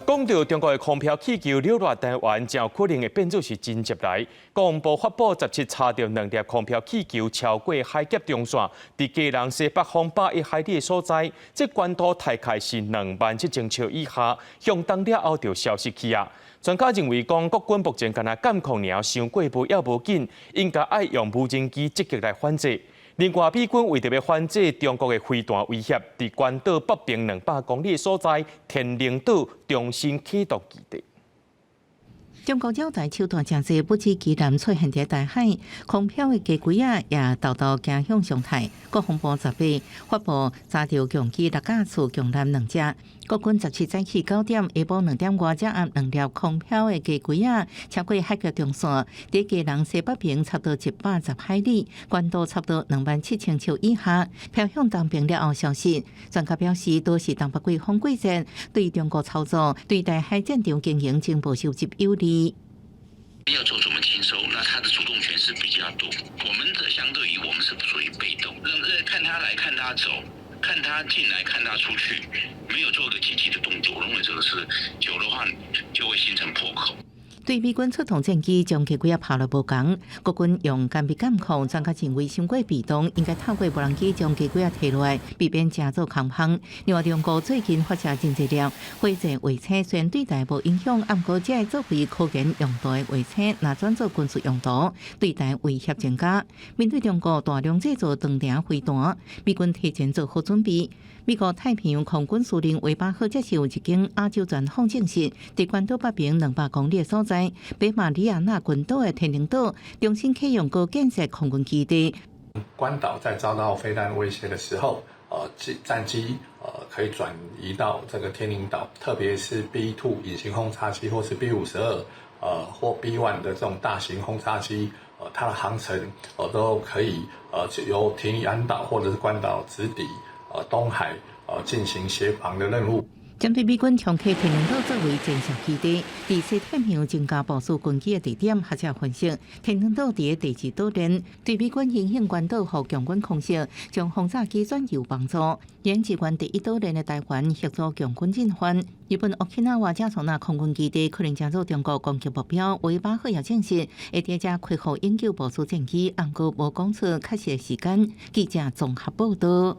講到中國的空飄氣球擾亂台灣，真有可能會變做是真襲來。國防部發布17查著兩粒空飄氣球超過海峽中線，佇基隆西北方101海里的所在，這高度大概是2萬7千尺以下，向東了後就消失去啊。專家認為講，國軍目前干焦監控爾，傷過無也無緊，應該愛用無人機積極來反制。另外，美軍為著欲反制中國的飛彈威脅，佇關島北邊200公里的所在，天寧島重新啟動基地。中國擾台手段誠濟，不止機艦出現佇台海，空飄的機龜仔也沓沓驚向上台。國防部18發布查著共機六架次，共艦兩隻。國軍17早起9點，下晡2點外才暗兩粒空飄的機龜仔，超過海峽中線，佇基隆西北邊差不多110海里，高度差不多2萬7千尺以下，飄向東邊了後消失。專家表示，都是東北季風季節，對中國操作，對台海戰場經營情報收集有利。要做怎麼清收，那他的主動權是比較多。我們的相對於我們是屬於被動，讓看他來看他走，看他進來看他出去，沒有做個積極的動作。我認為這個是久的話就會形成破口。對美軍出動戰機將機龜仔拋落無仝，國軍用精密監控，專家認為傷過被動，應該透過無人機將機龜仔提落來，避免成做空方。另外，中國最近發射真濟粒火箭衛星，雖然對台無影響，毋過這個作為科研用途的衛星，若轉做軍事用途，對台威脅增加。面對中國大量製造長程飛彈，美軍提前做好準備。美國太平洋空軍司令韋巴赫接受一間亞洲專訪證實，佇關島北邊200公里的所在，北馬里亞納群島的天寧島重新啟用閣建設空軍基地。關島在遭到飛彈威脅的時候，戰機可以轉移到這個天寧島，特別是 B-2 隱形轟炸機或是 B-52，或 B-1 的這種大型轟炸機，它的航程都可以由提尼安島或者是關島直抵東海，進行協防的任務。針對美軍重啟天寧島作為戰術基地，佇西太平洋增加部署軍機的地點，學者分析，天寧島佇地質島鏈，對美軍影響關島予共軍空襲，將轟炸機轉移有幫助。演支援第一島鏈的台灣協助共軍進犯。日本沖繩加松那空軍基地可能成做中國攻擊目標，韋巴赫也證實會佇遮開放永久部署戰機，毋過無講出確實的時間。記者綜合報道。